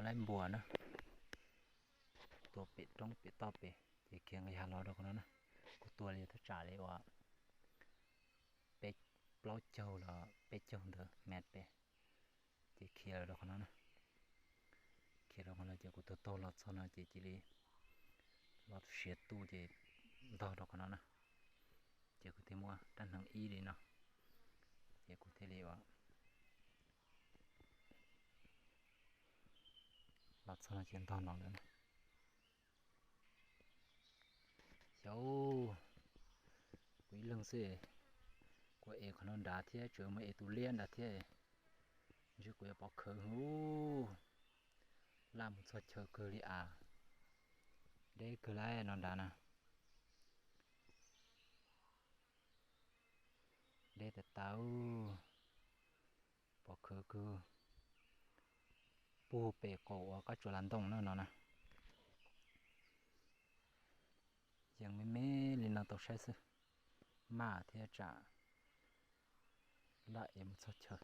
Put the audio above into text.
laib npua na, tua pem roob pem toj pem, ces khiav nqis hav los rau qhov no na. Kuv tua li thaj tsam li uas peb, plaub caug los peb caug ntawd mev pem, ces khiav rau qhov no na. Khiav rau qhov no ces kuv taug taug los txog no ces cia li los siav tu ces ntog rau qhov no na. Ces kuv thiaj muab rab hneev ib li no, ces kuv thiaj li ua los txog no ces ntog no lawm na. Xyov, kuv ib leeg xwb, kuv ev qhov no nrad thiab tseem muaj ev tus liab nrad thiab, ntshe kuv yuav pov khawv hwv. Laj mus txog chaw kawg li as, deb kawg li no nrad na. Deb tas tas, pov khawv kawg, puag pem qaum uas qab tsuas las ntoo na no na. Yeej me me li no tau saib xwb, maj thiab tsam laj ev mus txog chaw.